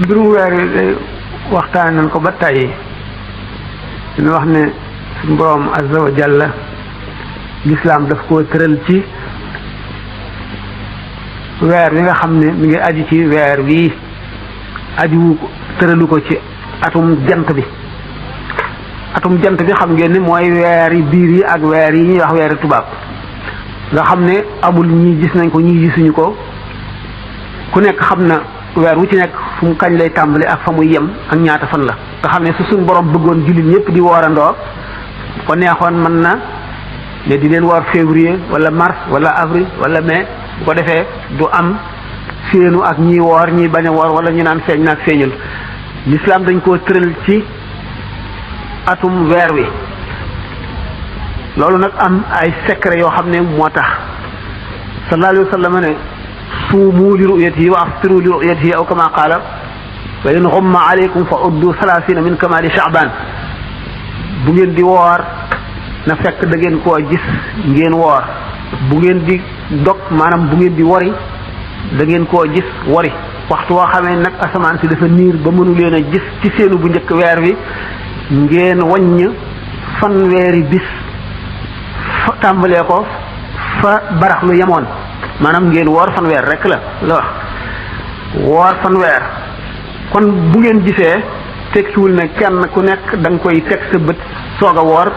mbirum weer wi waxtaan nañ ko ba tey ñu wax ne suñu boroom azza wa jalla lislaam daf koo tëral ci weer wi nga xam ne mi ngi aju ci weer wi aju tëralu ko ci atum jant bi xam ngeen ni mooy weer yi biir yi ak weer yi ñuy wax weeri tubaab nga xam ne amul ñii gis nañ ko ñii gisuñu ko ku nekk xam na weer wu ci nekk fu mu kañ lay tàmbali ak fa muy yem ak ñaata fan la nga xam ne su suñ borom bëggoon jullit ñëpp di woorandoo ko neexoon mën na ne di leen woor février wala mars wala avril wala mai bu ko defee du am séenu ak ñii woor ñii bañ a woor wala ñu naan feeñ naag feeñul l'islam dañ koo tëral ci atum weer wi loolu nag am ay secret yoo xam ne moo tax sallallahu alayhi wa sallam ne suumu li ru'yatihi wa aftiru li ru'yatihi aw kama qaala wa in ghumma alaykum fa uddu 30 min kamali sha'ban bu ngeen di woor na fekk da ngeen koo gis ngeen woor bu ngeen di dog maanaam bu ngeen di wori da ngeen koo gis wori waxtu woo xamee nag asamaan si dafa niir ba mënu leen a gis ci seenu bu njëkk weer wi ngeen wàññ fanweeri bis tàmbalee ko fa barax lu yemoon maanaam ngeen woor fanweer rek la wax woor fanweer kon bu ngeen gisee tegsiwul ne kenn ku nekk da nga koy teg sa bët soog a woor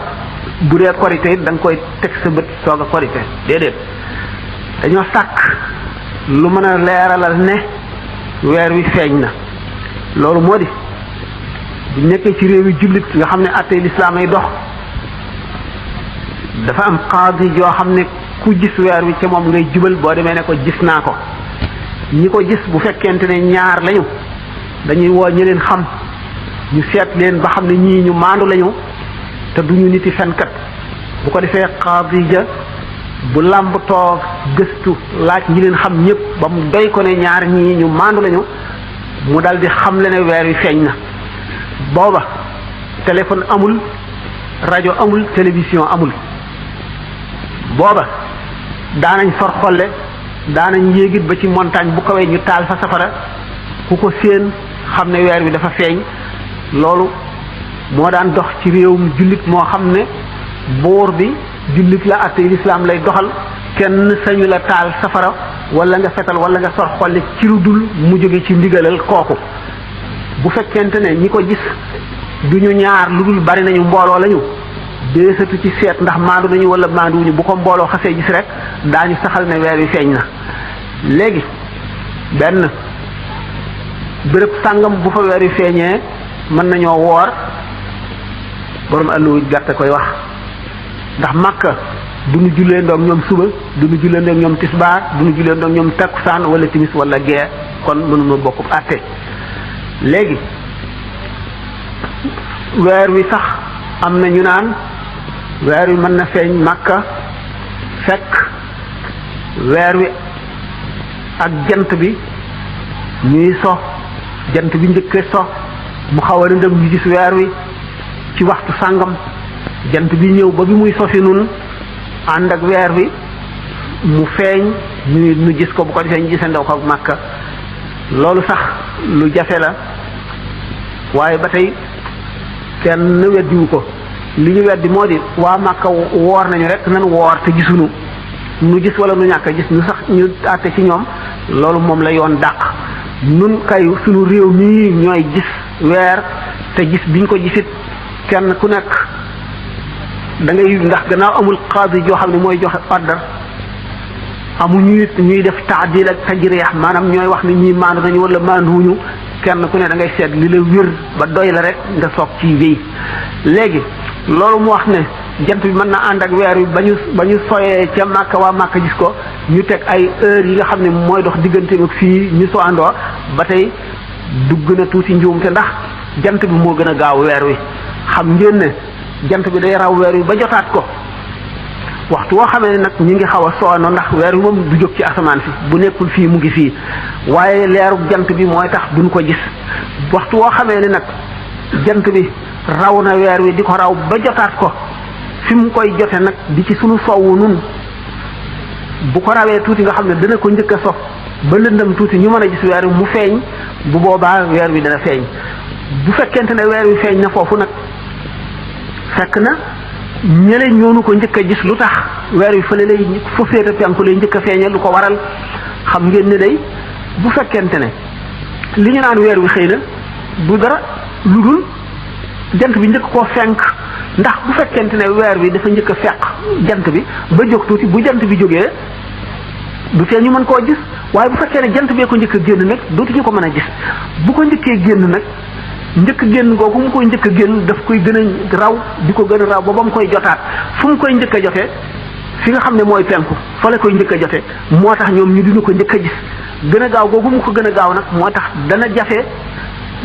bu dee korite it da nga koy teg sa bët soog a korite déedéet dañoo sàkk lu mën a leeralal ne weer wi feeñ na loolu moo di bu nekkee ci réew yi jullit nga xam ne àttee lislaam ay dox dafa am qaadi yoo xam ne ku gis weer wi ca moom ngay jubal boo demee ne ko gis naa ko ñi ko gis bu fekkente ne ñaar lañu dañuy woo ñi leen xam ñu seet leen ba xam ne ñii ñu maandu lañu te duñu niti fenkat bu ko defee qaadi ja bu làmb toog gëstu laaj ñi leen xam ñëpp ba mu doy ko ne ñaar ñii ñu maandu lañu mu dal di xam le ne weer wi feeñ na booba téléphone amul rajo amul télévision amul booba daanañ for xolle daanañ yéegit ba ci montagne bu kawee ñu taal fa safara ku ko séen xam ne weer wi dafa feeñ loolu moo daan dox ci réewum jullit moo xam ne buur bi jullit la àtte lislaam lay doxal kenn sañu la taal safara wala nga fetal wala nga sor xolle ci lu dul mu jóge ci ndigalal kooku bu fekkente ne ñi ko gis duñu ñaar lu dul bari nañu mbooloo lañu deesatu ci seet ndax maandu nañu wala maanduwuñu bu ko mbooloo xasee gis rek daañu saxal ne weer wi feeñ na léegi benn béréb sàngam bu fa weer wi feeñee mën nañoo woor borom alluwa gàtte koy wax ndax Makka du ñu jullee ndoog ñoom suba du ñu jullee ndoog ñoom tisbaar du ñu jullee ndoog ñoom takkusaan wala timis wala gee kon mënuma bokkub àtte léegi weer wi sax am na ñu naan weer wi mën na feeñ Makka fekk weer wi ak jant bi ñuy so jant bi njëkkee so mu xaw a rëndëm ñu gis weer wi ci waxtu sàngam jant bi ñëw ba bi muy sosi nun ànd ak weer wi mu feeñ ñu gis ko bu ko defee ñu gisandoo ko ak Makka loolu sax lu jafe la waaye ba tey kenn weddiwu ko li ñu weddi moo di waa Makka woor nañu rek nan woor te gisuñu nu gis wala nu ñàkk a gis ñu sax ñu àtte ci ñoom loolu moom la yoon dàq nun kay suñu réew mii ñooy gis weer te gis biñ ko gisit kenn ku nekk da ngay ndax gannaaw amul qaadi joo xam ne mooy joxe ordre amuñu it ñuy def taadil ak tajriix maanaam ñooy wax ni ñii maandu nañu wala maanduwuñu kenn ku ne da ngay seet li la wér ba doy la rek nga soog ci wéy léegi loolu mu wax ne jant bi mën na ànd ak weer wi ba ñu soyee ca Makka waa Makka gis ko ñu teg ay heures yi nga xam ne mooy dox diggante ak fii ñu so àndoo ba tey dugg na tuuti njuumte ndax jant bi moo gën a gaaw weer wi xam ngeen ne jant bi day raw weer wi ba jotaat ko waxtu woo xamee ne nag ñi ngi xaw a soono ndax weer wi moom du jóg ci asamaan si bu nekkul fii mu ngi fii waaye leerub jant bi mooy tax duñ ko gis waxtu woo xamee ne nag jant bi raw na weer wi di ko raw ba jotaat ko fi mu koy jote nag di ci sunu sowwu nun bu ko rawee tuuti nga xam ne dana ko njëkk a sof ba lëndëm tuuti ñu mën a gis weer wi mu feeñ bu boobaa weer wi dana feeñ. bu fekkente ne weer wi feeñ na foofu nag fekk na ñële ñoonu ko njëkk a gis lu tax weer wi fële lay fu féete penku lay njëkk a feeñal lu ko waral xam ngeen ne day bu fekkente ne li ñu naan weer wi xëy na du dara lu dul jant bi njëkk koo fenk ndax bu fekkente ne weer wi dafa njëkk a fekk jant bi ba jóg tuuti bu jant bi jógee du tee ñu mën koo gis waaye bu fekkee ne jant bee ko njëkk a génn nag dootuñu ko mën a gis bu ko njëkkee génn nag njëkk génn googu mu koy njëkk a génn daf koy gën a raw di ko gën a raw ba mu koy jotaat fu mu koy njëkk a jotee fi nga xam ne mooy penku fa la koy njëkk a jotee moo tax ñoom ñu dina ko njëkk a gis gën a gaaw googu mu ko gën a gaaw nag moo tax dana jafe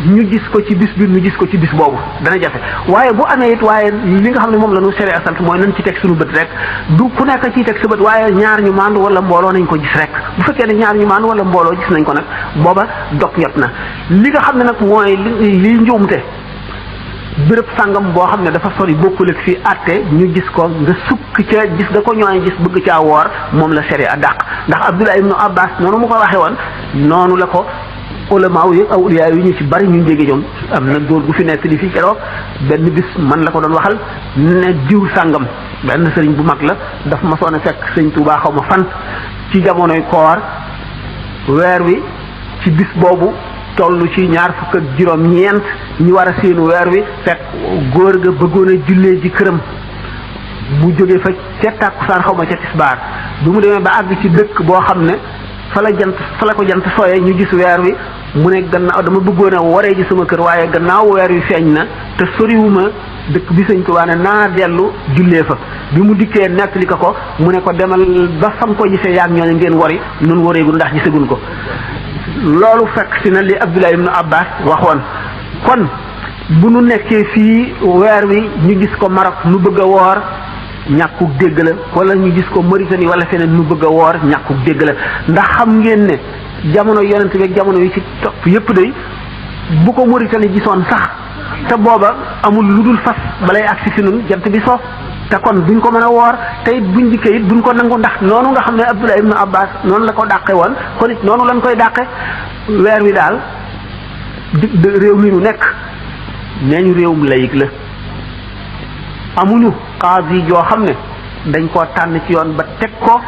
ñu gis ko ci bis bi ñu gis ko ci bis boobu dana jafe waaye bu amee it waaye li nga xam ne moom la ñu séré sant mooy nañ ci teg suñu bët rek du ku nekk ciy teg sa bët waaye ñaar ñu maandu wala mbooloo nañ ko gis rek bu fekkee ne ñaar ñu maandu wala mbooloo gis nañ ko nag booba dog jot na li nga xam ne nag mooy li njuumte béréb sàngam boo xam ne dafa sori bokkul ak fii àtte ñu gis ko nga sukk ca gis da ko ñooy gis bëgg caa woor moom la séré a dàq ndax Abdullah ibnu Abbas noonu mu ko waxee woon noonu la ko ulama yi awliya yi ñu ci bari ñu jege ñoom am na góor gu fi nekk di fi keroog benn bis man la ko doon waxal ne jiw sàngam benn sëriñ bu mag la daf ma soon a fekk sëñ Tuubaa xaw ma fan ci jamonoy koor weer wi ci bis boobu toll ci ñaar fukk ak juróom-ñeent ñu war a séenu weer wi fekk góor ga bëggoon a jullee ji këram mu jóge fa ca tàkkusaan xaw ma ca tisbaar bi mu demee ba àgg ci dëkk boo xam ne fa la ko jant sooyee ñu gis weer wi mu ne gannaaw dama bëggoon a waree ji sama kër waaye gannaaw weer wi feeñ na te soriwuma dëkk bi sëñ Tuubaa ne naa dellu jullee fa bi mu dikkee nettali ko mu ne ko demal ba fam ko gisee yaag ñoo ne ngeen wari nun wareegul ndax gisaguñ ko loolu fekk si na li Abdullah ibnu Abbas waxoon kon bu nu nekkee fii weer wi ñu gis ko Maroc nu bëgg a woor ñàkkuk dégg la wala ñu gis ko Mauritanie wala feneen nu bëgg a woor ñàkkuk dégg la ndax xam ngeen ne jamono yonent bi ak jamono yi ci topp yépp day bu ko Mauritanie gisoon sax te booba amul lu dul fas balay agsi si nun jant bi so te kon duñ ko mën a woor te it buñ dikkee it duñ ko nangu ndax noonu nga xam ne Abdullah ibnu Abbas noonu la ko dàqe woon kon it noonu lañ koy dàqe weer wi daal di réew mi nu nekk nee ñu réewum layig la amuñu qaadi joo xam ne dañ koo tànn ci yoon ba teg ko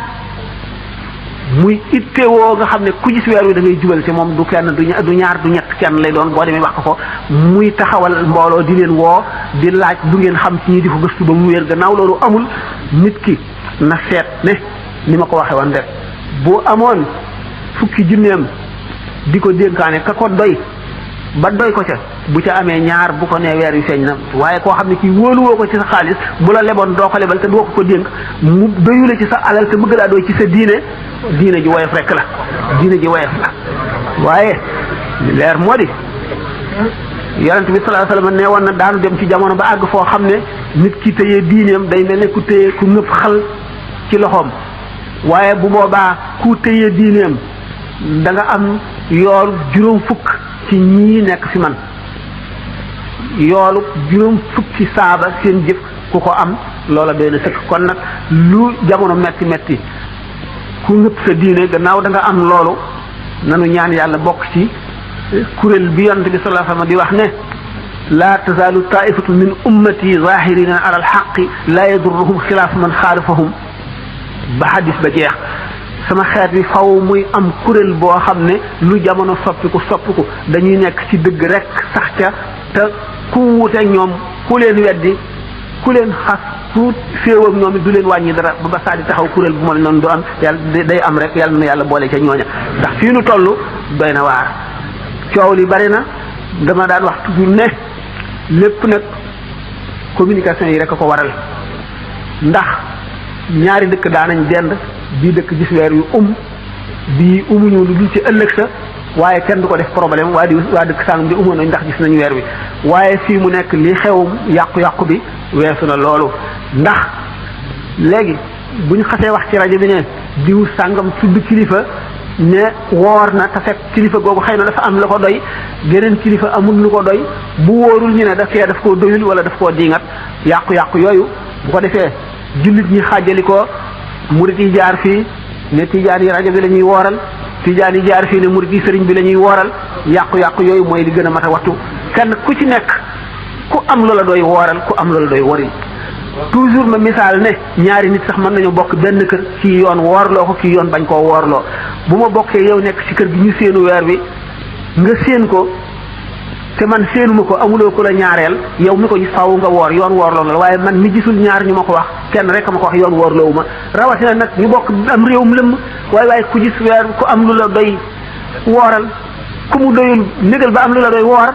muy ittewoo nga xam ne ku gis weer wi da ngay jubal ci moom du kenn du ñaar du ñett kenn lay doon boo demee wax ko muy taxawal mbooloo di leen woo di laaj du ngeen xam ci ñi di ko gëstu ba mu wér gannaaw loolu amul nit ki na seet ne ni ma ko waxee woon rek bu amoon fukki junneem di ko dénkaane ka ko doy ba doy ko ca bu ca amee ñaar bu ko nee weer wi feeñ na waaye koo xam ne kii wóoluwoo ko ci sa xaalis bu la leboon doo ko lebal te doo ko dénk mu doyu la ci sa alal te bëgg laa doy ci sa diine ji woyof rek la diine ji woyof la waaye leer moo di yonent bi sallallahu alayhi wasallam nee woon na daanu dem ci jamono ba àgg foo xam ne nit ki téye diineem day mel ne ku téye ku ngëpp xal ci loxoom waaye bu boobaa ku téye diineem da nga am yoolu juróom fukk ci ñii nekk fi man yoolu juróom fukki saaba seen jëf ku ko am loola doy na sëkk kon nag lu jamono metti metti ku ngëpp sa diine gannaaw da nga am loolu nanu ñaan yàlla bokk ci kuréel bi yonent bi sallallahu alayhi wasallam di wax ne laa tazaalu taifatu min ummati zahirina ala alxaqi laa yadurruhum xilaafu man xaalifahum ba xadis ba jeex sama xeet bi faw muy am kuréel boo xam ne lu jamono soppiku dañuy nekk ci dëgg rek sax ca te ku wuute ñoom ku leen weddi ku leen xas ku féew ak ñoom it du leen wàññi dara ba saa di taxaw kuréel bu mel noonu du am yàlla day am rek yàlla na yàlla boole ca ñooña ndax fii nu toll doy na waar coow li bari na dama daan wax toujours ne lépp nag communication yi rek a ko waral ndax ñaari dëkk daanañ dend bii dëkk gis weer yu bii umuñu lu dul ci ëllëg sa waaye kenn du ko def problème waa dëkk sàngam di umoon nañ ndax gis nañu weer wi waaye fii mu nekk li xew yàqu-yàqu bi weesu na loolu ndax léegi bu ñu xasee wax ci rajo bi ne diw sàngam tudd kilifa ne woor na te fekk kilifa googu xëy na dafa am la ko doy geneen kilifa amul lu ko doy bu wóorul ñu ne daf koo doyul wala daf koo diingat yàqu-yàqu yooyu bu ko defee jullit ñi xaajali ko murit yi jaar fii ne tijaan yi rajo bi la ñuy wooral tijaan yi jaar fii ne murid yi sëriñ bi la ñuy wooral yàqu-yàqu yooyu mooy li gën a mat a wattu kenn ku ci nekk ku am loola doy wooral ku am loola doy woril toujours ma misaal ne ñaari nit sax mën nañu bokk benn kër kii yoon woorloo ko kii yoon bañ koo woorloo bu ma bokkee yow nekk ci kër gi ñu séenu weer wi nga séen ko te man séenuma ko amuloo ko la ñaareel yow mi ko gis faaw nga woor yoon woorloo la waaye man mi gisul ñaar ñu ma ko wax kenn rek ma ko wax yoon woorloowu ma rawatina nag ñu bokk am réewum lëmm waaye ku gis weer ku am lu la doy wooral ku mu doyul négal ba am lu la doy woor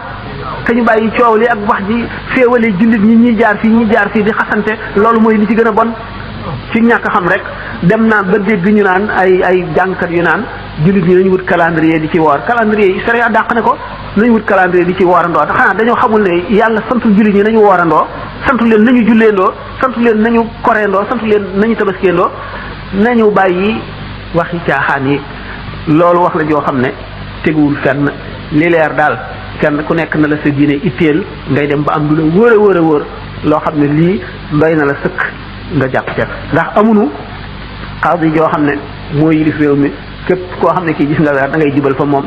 te ñu bàyyi coow li ak wax ji féewale jullit ñi jaar fii di xasante loolu mooy li ci gën a bon ci ñàkk xam rek dem naa ba dégg ñu naan ay jàngkat yu naan jullit ñi nañu wut calendrier di ci woor calendrier yi sariya dàq ne ko nañu wut calendrier di ci woorandoo te xanaa dañoo xamul ne yàlla santul jullit ñi nañu woorandoo santu leen nañu julleendoo santu leen nañu koreendoo santu leen nañu tabaskeendoo nañu bàyyi waxi caaxaan yi loolu wax la joo xam ne teguwul fenn li leer daal kenn ku nekk na la sa diine itteel ngay dem ba am du la wóor a wóor loo xam ne lii doy na la sëkk nga jàpp ca ndax amuñu xaadi joo xam ne moo yilif réew mi képp koo xam ne kii gis nga weer da ngay jubal fa moom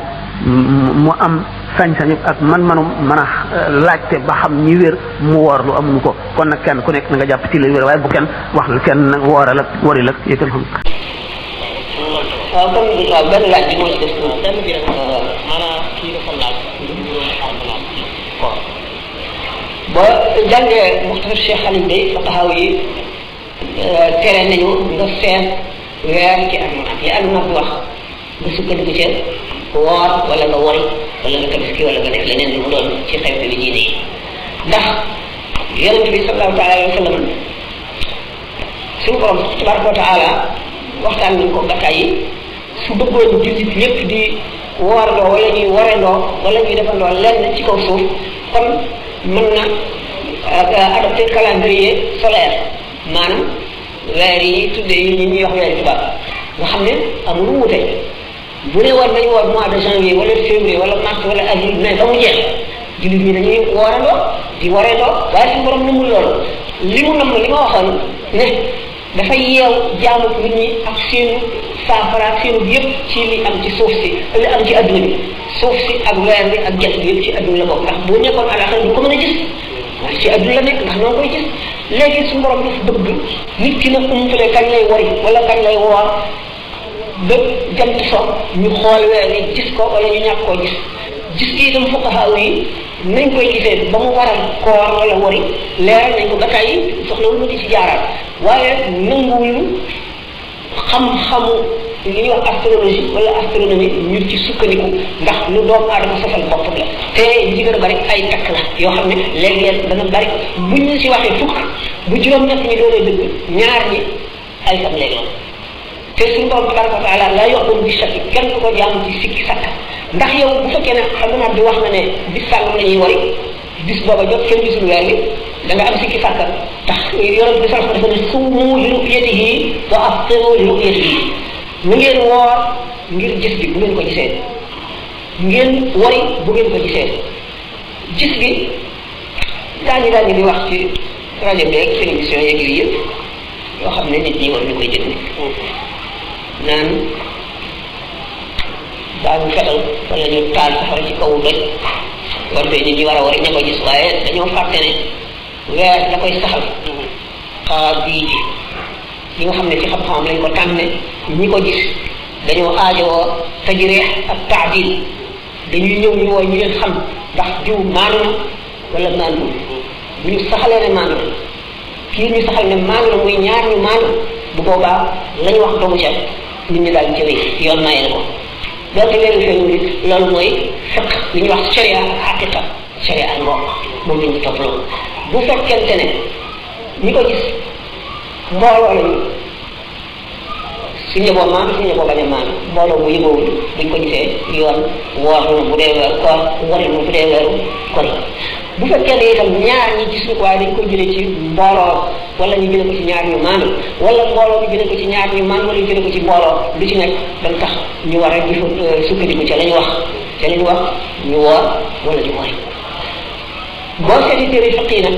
mu am sañ-sañu ak man-manum mën a laajte ba xam ñi wér mu woor lu amuñu ko kon nag kenn ku nekk na nga jàpp ci la wér waaye bu kenn wax la kenn nag wooral ak waril ak yëkkal xam. waaw comme waaw benn laaj bi moo ci des benn bi rek maanaam kii dafa laaj boo jàngee Muxtasar Cheikh Xalim Bey Fatahaw yi tere nañu nga seet weer ci almanach yi almanach bi wax nga sukkandiku ca woor wala nga wori wala nga tabaski wala nga def leneen lu mu doon ci xew bi diine yi ndax yonente bi sallallahu taala alayhi wa sallam suñu borom tabaraka wa taala waxtaan nañ ko bakkaay yi su bëggoon jullit ñëpp di woorandoo wala ñuy worendoo wala ñuy defandoo lenn ci kaw suuf kon mën na adopté calendrier solaire maanaam weer yi tuddee yi ñuy wax weeri tubaab nga xam ne amul wuute bu ne war nañu woor mois de janvier wala février wala mars wala avril mai ba mu jeex jullit ñi dañuy woorandoo di worendoo waaye suñu borom namul loolu li mu namm li ma waxoon ne dafay yeew jaamu nit ñi ak seenu saafara ak seenu yëpp ci li am ci suuf si li am ci adduna bi suuf si ak weer bi ak jant bi yëpp ci adduna la bokk ndax boo nekkoon àlaxira du ko mën a gis waaye ci adduna la nekk ndax noo koy gis léegi su borom dafa bëgg nit ki na umpale kañ lay wari wala kañ lay woor ba jant so ñu xool weer yi gis ko wala ñu ñàkk koo gis gi itam fuqahaa yi nañ koy gisee ba mu waral koor wala wari leeral nañ ko ba tey soxlawul mu di ci jaaraat waaye nanguwuñu xam-xamu li ñuy wax astrologie wala astronomie ñu ci sukkandiku ndax lu doomu aadama sosal boppam la te li ci gën a bari ay takk la yoo xam ne léeg-léeg dana bari buñ ñu si waxee fukk bu juróom-ñett ñi doonee dëgg ñaar ñi ay sam léegi la te suñu borom tabaraka wa taala la yoxul bi shakki kenn du ko jaamu ci sikki sakk ndax yow bu fekkee ne xam bi wax na ne bis sàngam la ñuy wari bis booba jot kenn gisul weer wi da nga am sikki sàkk tax yonent bi sax dafa ne suumu li ru'yatihi wa aftiru li ru'yatihi mu ngeen woor ngir gis gi bu ngeen ko gisee ngeen wari bu ngeen ko gisee gis gi daañu di wax ci rajo bi ak télévision yeeg yooyu yëpp yoo xam ne nit ñi war ñu koy déglu naan daañu fetal wala ñu taal safara ci kaw doj war fee nit ñi war a wari ña ko gis waaye dañoo fàtte ne weer da koy saxal xaar bii ji li nga xam ne ci xam-xamam lañ ko tànne ñi ko gis dañoo aajowoo tajriix ak taadil dañuy ñëw ñu woo ñu leen xam ndax diw maanu na wala maanu bu ñu saxalee ne maanu na kii ñu saxal ne maanu na muy ñaar ñu maanu bu boobaa lañu wax doomu ca nit ñi daal jëwee yoon maye na ko doonte weeru feeñu nit loolu mooy fiq li ñuy wax sharia ak xaqiqa sharia ak mbokk moom la ñu toppaloo bu fekkente ne ñi ko gis mbooloo lañu suñu yeboo maanu suñu yeboo bañ a maanu mbooloo mu yëgoowul buñ ko gisee yoon woor na bu dee weeru koor wari na bu dee weeru kori bu fekkee ne itam ñaar ñi gis ñu ko waaye dañ ko jëlee ci mbooloo wala ñu jëlee ko ci ñaar ñu maanu wala mbooloo ñu jëlee ko ci ñaar ñu maanu wala ñu jëlee ko ci mbooloo lu ci nekk dañ tax ñu war a sukkandiku ca la ñu wax ñu woor wala ñu wari boo seeti téere fiq yi nag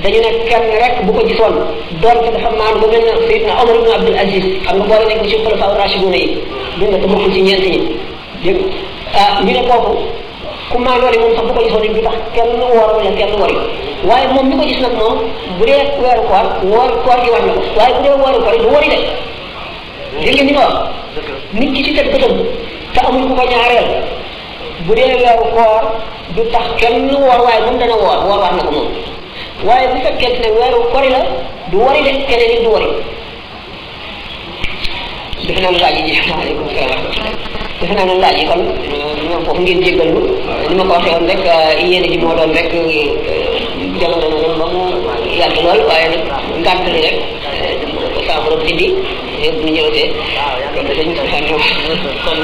dañu ne kenn rek bu ko gisoon doonte dafa maan bu mel ne Seydina Omar ibn Abdul Aziz xam nga boole nañ ko ci xulafa rashidun yi dégg nga te bokkul ci ñeent ñi dégg ñu ne kooku ku maan loolu moom sax bu ko gisoon du tax kenn woor wala kenn wori waaye moom mi ko gis nag moom bu dee weeru koor gi war na ko waaye bu dee weeru koor du wori de dégg ngeen ni ma wax nit ki ci teg bëtam te amul ku ko ñaareel bu dee weeru koor du tax kenn woor waaye moom dana woor war na ko moom waaye bu fekkee ne weeru kori la du wari de keneen it du wari defe naa ne laaj yi waaleykum salaam defe naa ne laaj yi kon ñoom foofu ngeen jéggal ñu ni ma ko waxee woon rek yéene ji moo doon rek jamono na dem ba mu yàgg lool waaye nag ngànt li rek ko saa borom dindi bu ñu ñëwatee dañu fexe ñoom kon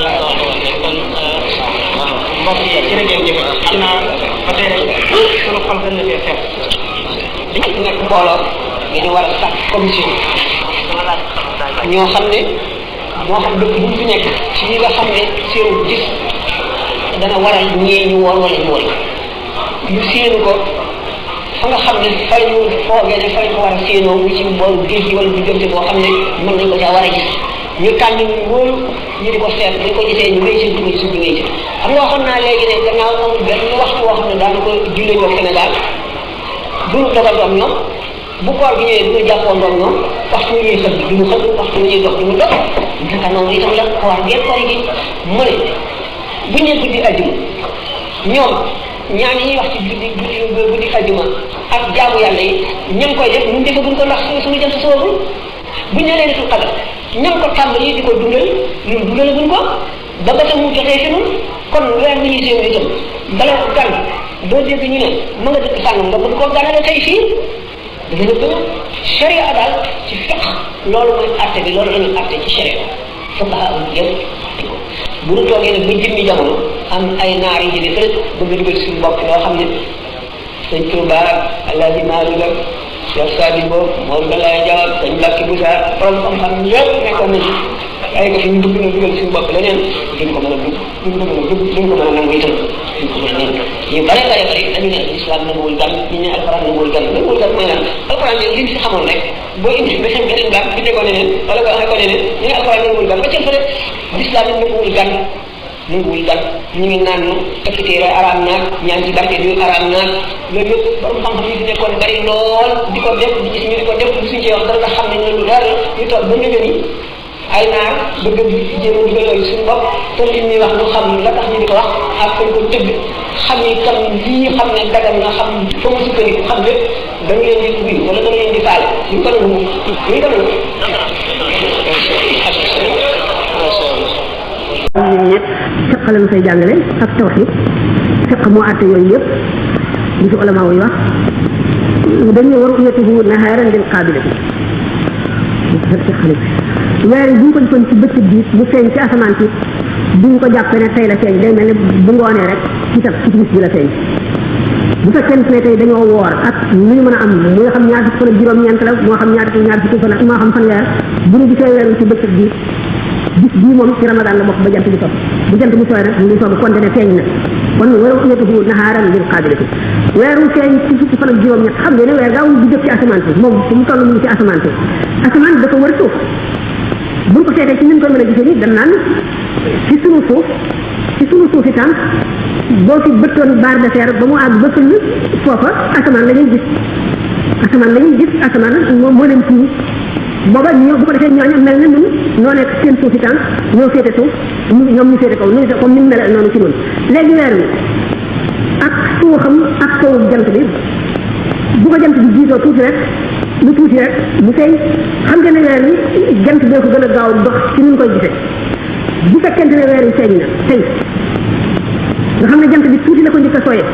mbokk yi jërëjëf xam naa ba tey rek sunu xol gën na fee fees dañu nekk mbooloo ngeen war a sax commission ñoo xam ne moo xam dëkk bu fi nekk ci ñi nga xam ne seen gis dana waral ñee ñu woor wala ñu woor ñu séenu ko fa nga xam ne fa ñu foogee ne fa ñu ko war a séenoo mu ci booru géej gi wala diggante boo xam ne mën nañ ko caa war a gis ñu tànn ñu wóolu ñu di ko seet dañ ko gisee ñu wéy seen dugg ci suñu wéy ci xam nga waxoon naa léegi ne gannaaw amul benn waxtu woo xam ne daana ko jullee ñoo Sénégal duñu dogal doom ñoom bu koor gi ñëwee duñu jàppoon doom ñoom waxtu ñuy xëdd duñu xëdd waxtu ñuy dox duñu dox naka noonu itam la koor ngeen koor gi mu ne bu ñu guddi ajjuma ñoom ñaan yi ñuy wax ci guddi ajjuma ak jaamu yàlla yi ña ngi koy def ñun defaguñ ko ndax suñu jant soogul buñ ne leen deful xadar ña ngi ko tàmbali di ko dundal ñun dundalaguñ ko ba ba tam mu jotee fi ñun kon weer bi ñuy séen itam bala gan doo dégg ñu ne ma nga dëkk sàngam nga bëgg koo ganale tey fii dafa ne bëgg sharia daal ci fiq loolu mooy atte bi loolu la ñuy atte ci sharia fuqaha yëpp bu ñu toogee nag ba jëmmi jamono am ay naar yi jëlee fële bëgg a dugal suñu bopp loo xam ne sëñ Touba Alaaji Maalik ak Cheikh Sadibou moom Galaye Diaw sëñ Mbacke Boussa borom xam-xam yëpp nekkoon nañu ay ko fi ñu bëgg na dugal suñu bopp leneen duñ ko mën a dugg duñ ko mën a nangu itam duñ ko mën a nangu ñu bare dañu ne islam nanguwul gan ñu ne alxuraan nanguwul gan mooy lan alxuraan bi liñ fi xamoon rek boo indi ba seen beneen baat bindee ko neneen wala nga waxee ko neneen ñu ne alxuraan nanguwul gan ba ca fële l'islam nanguwul gan ñu ngi naan takk téere araam naag ñaan ci barke bi araam naag loolu yëpp borom xam-xam yi fi nekkoon bari lool di ko def di gis ñu di ko def suñ ci wax dara nga xam ne lu dara ñu toog ba nga ni ay naar bëgg di jéem a dugal loolu suñu bopp te li ñuy wax ñu xam la tax ñu di ko wax ak fañ ko tëgg xam ni tam lii xam ne dagal na xam fa mu sukkandiku xam lépp da nga leen di ubbi wala da nga leen di faale ñu ko nangu ñu ko nangu ñun ñëpp fiq la ñu fay jàngale ak tawxiid fiq moo àtte yooyu yëpp li ci ulama yi wax dañuy war ru'yatuhu nahaaran lil qaabilati weer yi bu ñu ko defoon ci bëccëg bi bu feeñ ci asamaan si duñ ko jàpp ne tey la feeñ day mel ne bu ngoonee rek ci timis bi la feeñ bu fekkente ne tey dañoo woor ak lu ñu mën a am mu nga xam ñaar fukki fan ak juróom-ñeent la moo xam ñaar fukki fan ak moo xam fanweer bu ñu gisee weeru ci bëccëg bi bis bii moom ci ramadan la bokk ba jant bi topp bu jant bi sooy nag mu ngi soog a kon dene feeñ na kon weeru ummatuhu nahaaran lil qaabilati weeru feeñ ci fukki fan ak juróom-ñett xam ngeen ne weer gaawul di jóg ci asamaan si moom fu mu toll mu ngi ci asamaan si asamaan dafa wër suuf buñ ko seetee ci ni ñu koy mën a gisee ni dañ naan ci sunu suuf itam boo fi bëttoon barre de fer ba mu àgg ba fël foofa asamaan la ñuy gis asamaan moo leen tiim booba ñoo bu ko defee ñooñu mel na ñun ñoo nekk seen suuf itam ñoo féete suuf ñoom ñu féete kaw ñu comme ni mu mel noonu ci ñun léegi weer wi ak suuxam ak soowu jant bi bu ko jant bi jiitoo tuuti rek mu feeñ xam nga ne weer wi jant boo ko gën a gaaw dox ci ñu koy gisee bu fekkente ne weer wi feeñ na tey nga xam ne jant bi tuuti la ko njëkk a sooyee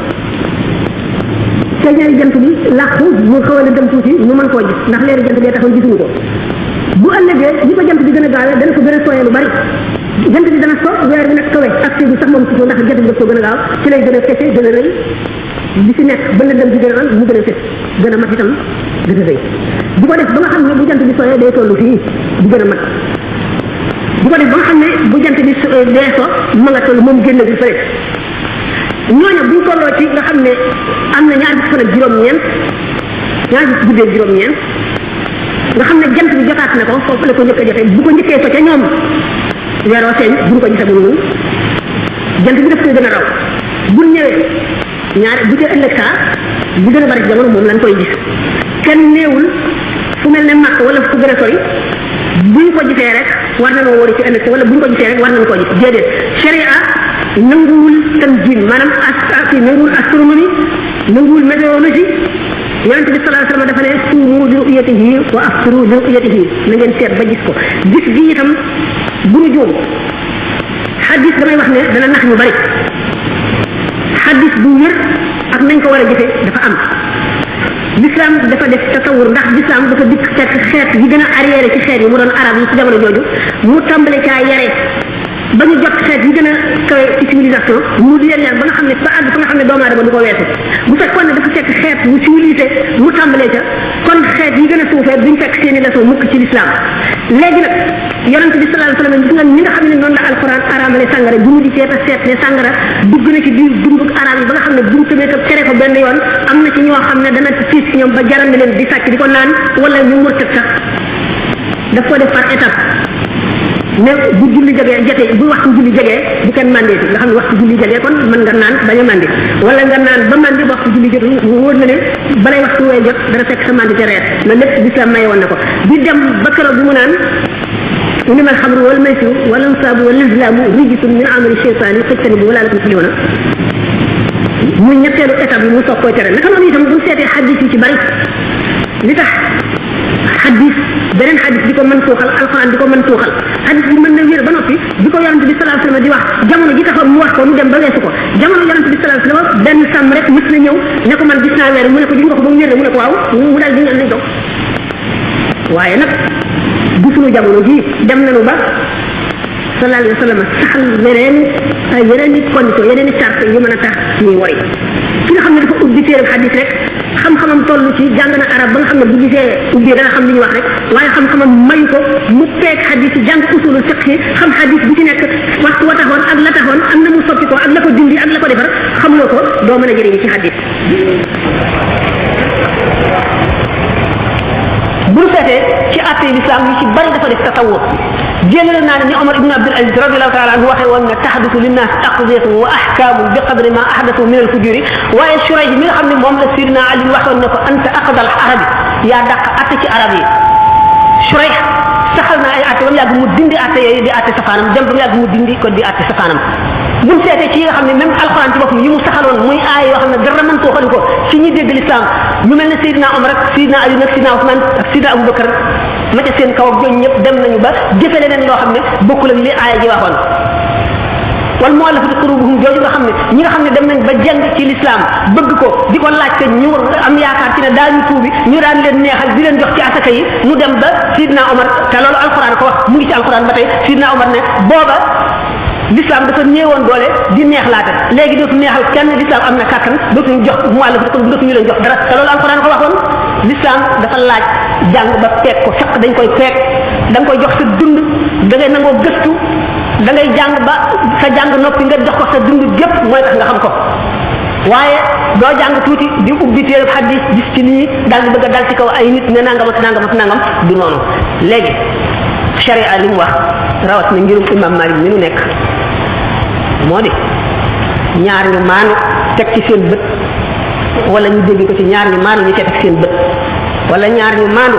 feeñaayu jant bi làqu mu xaw a dem tuuti ñu mën koo gis ndax leeri jant bee taxoon gisuñu ko bu ëllëgee li ko jant bi gën a gaawee dana ko gën a sooyee lu bari jant bi dana so weer bi nag kawe ak bi sax moom surtout ndax jant bi daf ko gën a gaaw ci lay gën a fese gën a rëy li si nekk ba lëndëm bi gën a am mu gën a fes gën a mat itam gën a rëy di ko def ba nga xam ne bu jant bi sooyee day tollu fii di gën a mat di ko def ba nga xam ne bu jant bi dee so ma nga toll moom génn bi fële ñooñu buñ tolloo ci nga xam ne am na ñaar fukki fan ak juróom-ñeent ñaar fukki guddeeg juróom-ñeent nga xam ne jant bi jotaat na ko foofu la ko njëkk a jotee bu ko njëkkee so ca ñoom weeroo feeñ bu ko gisagul ñun jant bi daf koy gën a raw bu ñëwee ñaare bu dee ëllëg saa bu gën a bari jamono moom lañ koy gis kenn néewul fu mel ne màkk wala fu gën a sori buñ ko gisee rek war nañoo wóori ci ëllëg wala buñ ko gisee rek war nañ koo gis déedéet sharia nanguwul tanjim maanaam nanguwul astronomie nanguwul météorologie yonent bi sallallahu alayhi wasallam dafa ne suumu li ru'yatihi wa aftiru li ru'yatihi na ngeen seet ba gis ko gis gi itam bu ñu juum xadis damay wax ne dana nax ñu bari xadis bu wér ak nañ ko war a jëfee dafa am l'islam dafa def tasawur ndax l'islam dafa dikk fekk xeet yi gën a arrière ci xeet yi mu doon arab yi ci jamono jooju mu tàmbale caa yare ba ñu jot xeet yi gën a kawe ci civilisation mu di leen yar ba nga xam ne ba àgg fa nga xam ne doomu aadama du ko weesu bu fekkoon ne dafa fekk xeet wu civilisé mu tàmbalee ca kon xeet yi gën a suufee duñ fekk seeni leçon mukk ci l'islam léegi nag yonent bi sallallahu alayhi wasallam gis nga ñi nga xam ne noonu la alquran araamale sàngara bu ñu di seet a seet ne sàngara dugg na ci biir dunduk arab yi ba nga xam ne buñ tëbee ko tere ko benn yoon am na ci ñoo xam ne dana fiis ci ñoom ba jaral na leen di sàcc di ko naan wala ñu murtat sax daf ko def par étape ne bu julli jegee jotee bu waxtu julli jegee bu kenn mandé nga xam ne waxtu julli jegee kon mën nga naan bañ a mandé wala nga naan ba mandé ba waxtu julli jotul mu wóor na ne balay waxtu wee jot dana fekk sa mandé te reer loolu lépp l'islam maye woon na ko di dem ba keroog bi mu naan innamal xamru wal maysiru wal ansaabu wal azlaamu rijsun min amali shaytaani fajtanibuuhu la'allakum tuflihuun muy ñetteelu étape bi mu soog koy tere naka noonu itam bu seetee xadis yi ci bari li tax xadis beneen xadis di ko mën tuuxal alxuraan di ko mën tuuxal xadis bi mën na wér ba noppi di ko yonent bi sallallahu alayhi wasallam di wax jamono ji taxoon mu wax ko mu dem ba weesu ko jamono yonent bi sallallahu alayhi wasallam benn sàmm rek mës na ñëw ne ko man gis naa weer mu ne ko gis nga ko ba mu wér mu ne ko waaw mu daal di ñaan nañ ko waaye nag du sunu jamono ji dem nañu ba sallallahu alayhi wasallam saxal yeneen i condition yeneen i charte yu mën a tax ñuy wari ki nga xam ne dafa ubbi téere xadis rek xam-xamam toll ci jàng na arab ba nga xam ne bu gisee ubbi dana xam li ñu wax rek waaye xam-xamam may ko mu peeg xadis yi jàng usulul fiqh xam xadis bu ci nekk waxtu wa taxoon ak la taxoon am na mu soppi ko ak la ko dindi ak la ko defar xamuloo ko doo mën a jëriñu ci xadis bu ñu seetee ci àtte l'islam yi ci bari dafa def tasawur jëlale naa ne ni Omar ibn Abdul Aziz radiyallahu ta'ala anhu waxee woon ne taxaddusu linnaas aqdiyatun wa ahkaamun bi qadri ma ahdathu min al-fujuri waaye Shurayh mi nga xam ne moom la Sidina Ali waxoon ne ko anta aqdal arabi yaa dàq àtte ci arab yi Shurayh saxal na ay àtte ba mu yàgg mu dindi àtte yooyu di àtte safaanam dem ba mu yàgg mu dindi ko di àtte safaanam bu ñu seetee ci yi nga xam ne même alxuraan ci boppam yi mu saxaloon muy aay yoo xam ne dara mën koo xali ko ci ñi dégg l'islam ñu mel ne Seydina Omar ak Seydina Ali nag Seydina Ousmane ak Seydina Aboubacar ma ca seen kaw ak ñooñu ñëpp dem nañu ba jëfe leneen loo xam ne bokkul ak li aaya ji waxoon wal mu'allafati qulubuhum jooju nga xam ne ñi nga xam ne dem nañ ba jàng ci l'islam bëgg ko di ko laajte ñu am yaakaar ci ne daañu tuubi ñu daan leen neexal di leen jox ci asaka yi mu dem ba Seydina Omar te loolu alxuraan ko wax mu ngi ci alxuraan ba tey Seydina Omar ne booba l'islam dafa ñëwoon doole di neexlaate léegi dootu neexal kenn l'islam am na kàttan dootuñu jox mu'allafati qulubuhum dootuñu leen jox dara te loolu alxuraan ko waxoon l'islam dafa laaj jàng ba peeg ko fekk dañ koy peeg da nga koy jox sa dund da ngay nangoo gëstu da ngay jàng ba sa jàng noppi nga jox ko sa dund gépp mooy tax nga xam ko waaye doo jàng tuuti di ubbi téere xadis gis ci lii daal di bëgg a dal ci kaw ay nit ne nangam ak nangam ak nangam du noonu léegi sharia li mu wax rawat na ngirum imam Malik mi nu nekk moo di ñaar ñu maanu teg ci seen bët wala ñu dégg ko ci ñaar ñu maanu ñu teg ci seen bët wala ñaar ñu maanu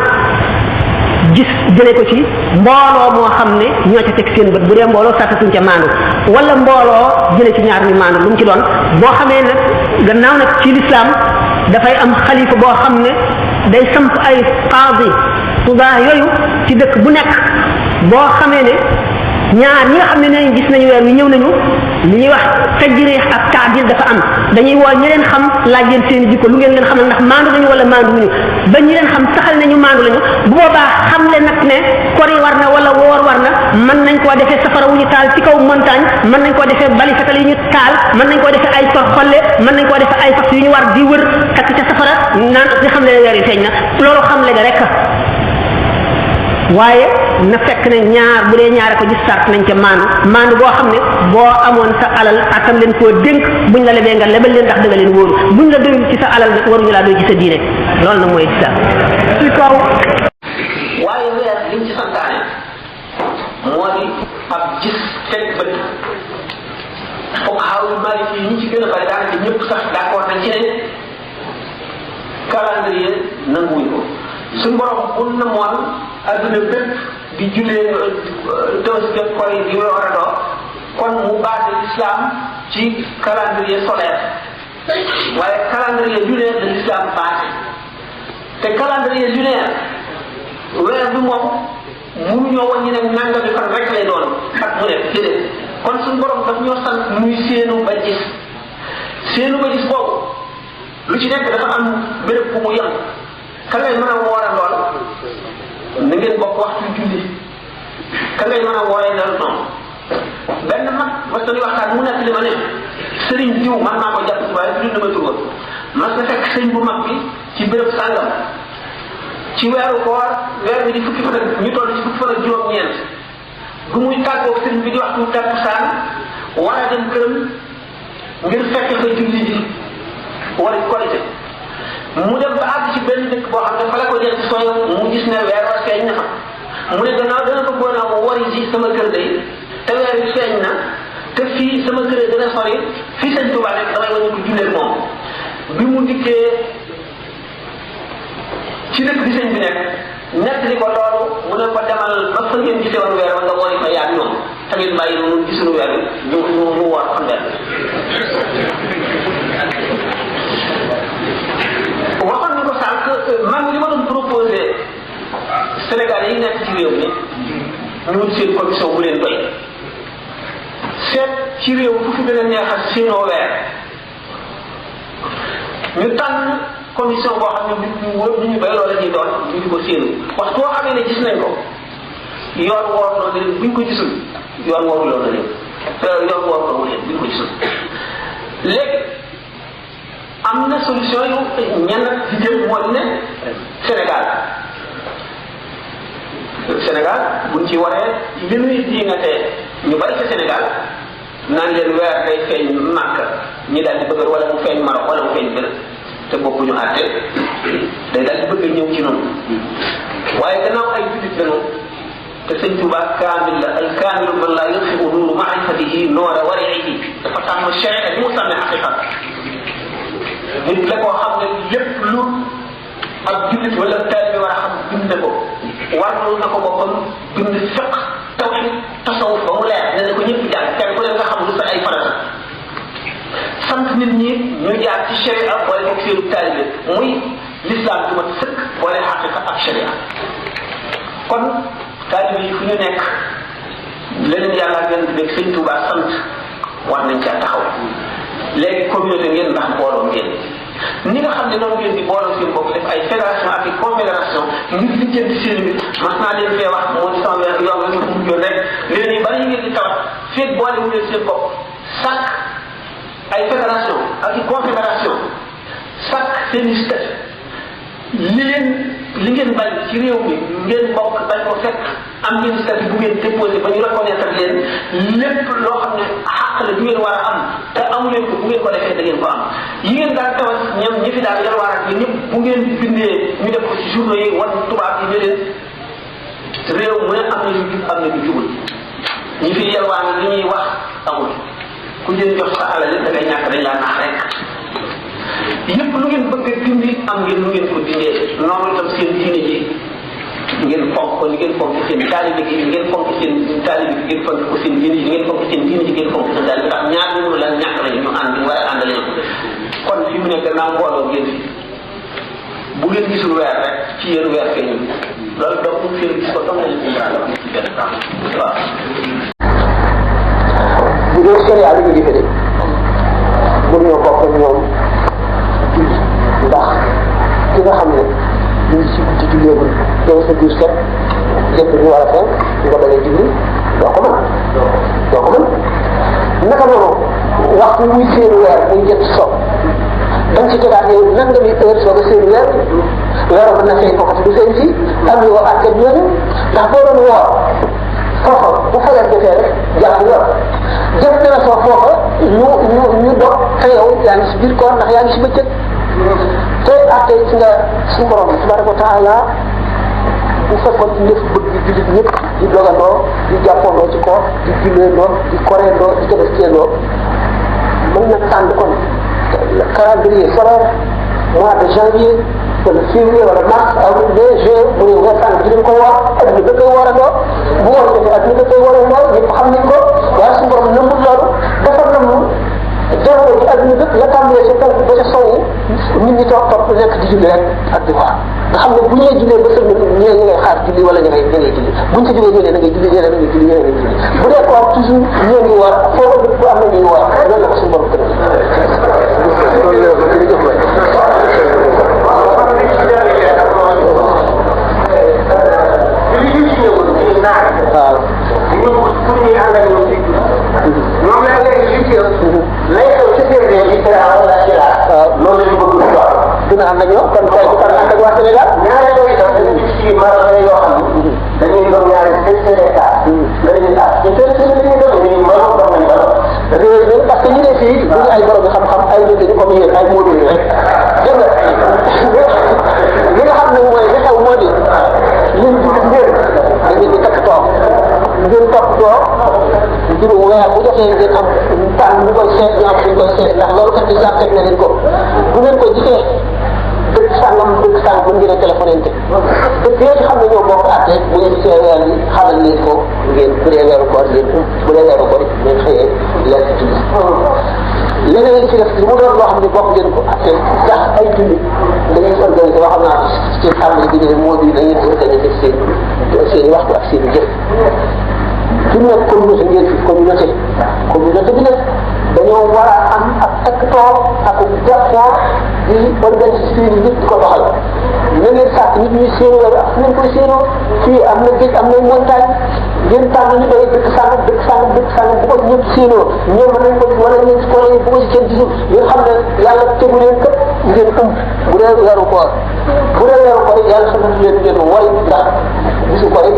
gis jëlee ko ci mbooloo moo xam ne ñoo ca teg seen bët bu dee mbooloo sàttatuñ ca maandu wala mbooloo jëlee ci ñaar ñu maandu lu mu ci doon boo xamee nag gannaaw nag ci l'islam dafay am xalifa boo xam ne day samp ay qaadi sudaa yooyu ci dëkk bu nekk boo xamee ne ñaar ñi nga xam ne nañ gis nañu weer wi ñëw nañu li ñuy wax tajriix ak taadil dafa am dañuy woo ñi leen xam laaj leen seen i jikko lu ngeen leen xamal ndax maandu nañu wala maandu wuñu ba ñi leen xam saxal nañu maandu lañu bu boobaa xam le nag ne kori war na wala woor war na mën nañ koo defee safara wu ñu taal ci kaw montagne mën nañ koo defee bali fetal yu ñu taal mën nañ koo defee ay for xolle mën nañ koo defee ay fas yu ñu war di wër takk ca safara naan di xam le ne weer yi feeñ na loolu xam le nga rek waaye na fekk ne ñaar bu dee ñaare ko gis sart nañ ca maandu boo xam ne boo amoon sa alal atam leen koo dénk buñ la lebee nga lebal leen ndax da nga leen wóoru buñ la doyul ci sa alal nag waruñu laa doy ci sa diine loolu nag mooy islam ci kaw waaye weer liñ ci santaane moo di ab gis teg bët fuqahaa yu Maalik yi ñi ci gën a bari daanaka ñëpp sax d'accord nañ ci ne calendrier nanguwuñ ko suñu borom bu na moon adduna bépp di jullee Tabaski ak Korite di war a doon kon mu basé l'islam ci calendrier solaire waaye calendrier lunaire de l'islam basé te calendrier lunaire weer bi moom mënuñoo wàññi ne nangami fan rek lay doon at mu nekk déedéet kon suñu borom daf ñoo sant muy séenu ba gis boobu lu ci nekk dafa am béréb bu mu yem ka ngay mën a woor a lool na ngeen bokk waxtu julli ka ngay mën a wooree loolu noonu benn mag mas na di waxtaan mu nekk li ma ne sëriñ diw man maa ko jàpp waaye du dama turba mas na fekk sëriñ bu mag bi ci béréb sàngam ci weeru koor weer bi di fukki fan ak ñu toll ci fukki fan ak juróom-ñeent bu muy tàggoog sëriñ bi di waxtu takkusaan war a dem këram ngir fekk fa julli ji wala Korite mu dem ba àgg ci benn dëkk boo xam ne fa la ko jël ci sooyam mu gis ne weer wa feeñ na fa mu ne gannaaw dana ko bëggoon a wari ji sama kër day te weer bi feeñ na te fii sama kër dana sori fii Sëñ Tuubaa nekk damay wañu ko jullee moom bi mu dikkee ci dëkk bi sëñ bi nekk ñett li ko loolu mu ne ko demal ba fa ngeen gisee woon weer wa nga wari fa yaag ñoom tamit bàyyi noonu gisuñu weer bi ñu woor fan weer waxoon ni ko sànq man li ma doon proposé Sénégal yi nekk ci réew mi ñu seen commission bu leen doy seet ci réew fu fi gën a neexal seenoo weer ñu tànn commission boo xam ne nit ñu wóor ñu bay loola ñuy doon ñu di ko séenu waxtu boo xamee ne gis nañ ko yoon woor na leen buñ ko gisul yoon wooruloo na leen yoon woor ko leen buñ ko gisul léegi am na solution yu ñenn di jël moo di ne Sénégal buñ ci waree li ñuy diingatee ñu bari ci Sénégal naan leen weer day feeñ Makka ñi daal di bëgg wala mu feeñ Maroc wala mu feeñ bërëb te bokkuñu àtte day daal di bëgg ñëw ci noonu waaye gannaaw ay jullit lañu te Sëñ Tuubaa kaamil la al kaamilu man laa yutfi'u nuuru ma'rifatihi noora wari'ihi dafa tàmm sharia li mu sàmme xaqiqa nit la koo xam ne lépp lu ab jullit wala taalibe war a xam bind ko warlu na ko boppam bind fiq tawhid tasawuf ba mu leer ne na ko ñëpp jàng kenn ku ne nga xam lu sa ay farata sant nit ñi ñu jaar ci sharia boole ko seenu taalibe muy l'islam du mat sëkk boole xaqiqa ak sharia kon taalibe yi fu ñu nekk leneen yàlla gën di dégg Sëñ Tuubaa sant war nañ caa taxaw léegi communauté ngeen ndax booloo ngeen ni nga xam ne noonu ngeen di booloo seen bopp def ay fédération ak i confédération ngir di jënd seen bi mas naa leen fee wax moo di sama weer yoon la ñu mujjoon rek léegi yi bari yi ngeen di tawat feeg boole wu leen seen bopp sàkk ay fédération ak i confédération sàkk seen i statut li ngeen bañ ci réew mi ngeen bokk bañ ko fekk am ngeen statut bu ngeen déposé ba ñu reconnaître leen lépp loo xam ne xàq la bu ngeen war a am te amu leen ko bu ngeen ko defee da ngeen ko am yi ngeen daan tawat ñoom ñi fi daan yalwaaraat yi ñëpp bu ngeen bindee ñu def ko ci journaux yi wan tubaab yi ne leen réew mu ne am na ñu jub am na ñu jubul ñi fi yalwaan li ñuy wax amul ku leen jox sa alal da ngay ñàkk dañ laa nax rek yëpp lu ngeen bëgg a dindi am ngeen lu ngeen ko dindee noonu itam seen diine ji ngeen fonk ko ni ngeen fonk seen taalibe gi ngeen fonk seen taalibe gi ngeen fonk ko seen diine ji ngeen fonk seen diine ji ngeen fonk seen taalibe ndax ñaar ñu la ñàkk lañu ñu ànd waaye ànd leen kon fi mu nekk naa mbooloo ngeen fi bu ngeen gisul weer rek ci yéen weer feeñu loolu donc seen gis ko tam nañu umra la ci benn temps waaw bu dee sharia li ñu jëfe de pour ñoo bokk ak ñoom ndax ki nga xam ne ñu ngi ci guddi julleegul yow sa biir set lépp ñu war a fenk nga bañ a julli doo ko mën naka noonu waxtu muy seen weer muy jëtt so dañ ci tegaat yow nangami heure soo ko seen weer weeru mën na feeñ foofu te du feeñ fii am yoo àtte ñooñu ndax boo doon woor foofa bu fajar jotee rek jàpp yor jëf dana soo foofa ñu dog te yow yaa ngi si biir koor ndax yaa ngi si bëccëg te àtte ci nga suñu borom tabaraka wa taala bu fekkoon ci ñëpp bëgg di jullit ñëpp di dogandoo di jàppandoo ci koor di julleendoo di koreendoo di tëbaskeendoo mën na tànn kon calendrier solaire mois de janvier wala février wala mars avril mai juin mu ne nga tànn di leen ko woor adduna da koy woorandoo bu woor defee adduna da koy woorandoo ñëpp xam nañ ko waaye suñu borom nëmbul loolu dafa nëmmu jamono ji adduna bépp la tàmbalee sa penk ba ca sowu nit ñi topp nekk di julli rek ak di woor nga xam ne bu ñuy jullee ba sëlmal ñee ñu ngay xaar julli wala ñu ngay julli buñ ci jógee ñu ne da ngay julli ñee da ngay julli ñee da ngay julli bu dee koor toujours ñoo ngi woor foofu bu am na ñuy woor loolu la ko suñu borom dina ànd ak ñoom kon tey bu kan ànd ak waa Sénégal ñaareel yooyu itam dañu gis ci marché yoo xam ne dañuy doon ñaari seen état nga leen ah ñu seen li ñu doon ñu mënoon dox nañ dara réew parce que ñu ne fii duñu ay borom xam-xam ay nit dañu comme yéen ay móodu yi rek dégg nga li nga xam ne mooy li xew moo di liñ jullit ngeen da ngeen di takk toog ngeen topp toog juróom weer bu jotee ngeen am tànn ñu koy seet ñu am ñu koy seet ndax loolu kat islam teg na leen ko bu ngeen ko gisee dëkk sàngam mën ngeen a téléphonante dëkk yooyu xam ne ñoo bokk àtte bu ngeen gisee weer bi xamal leen ko ngeen bu dee weeru koor ngeen bu dee weeru koor ngeen xëyee lekk julli leneen li ci def li mu doon loo xam ne bokk ngeen ko àtte sax ay julli da ngeen organisé loo xam naa ci tàmbali bi ne moo di da ngeen organisé seen i waxtu ak seen i jëf fi mu nekk communauté ngeen fi communauté bi nag dañoo war a am ak hectare ak jàppoo di organiser seen i nit di ko doxal na ngeen sàkk nit ñi séenoo ak fu ngeen koy séenoo fii am na géej am na montagne ngeen tànn ñu doy dëkk sàngam bu ko ñëpp séenoo ñoom mën nañ ko wala ngeen ko bu ko si kenn gisul ngeen xam ne yàlla tegu leen këpp ngeen bu dee weeru koor yàlla sant leen ngeen woy ndax bisu ko rek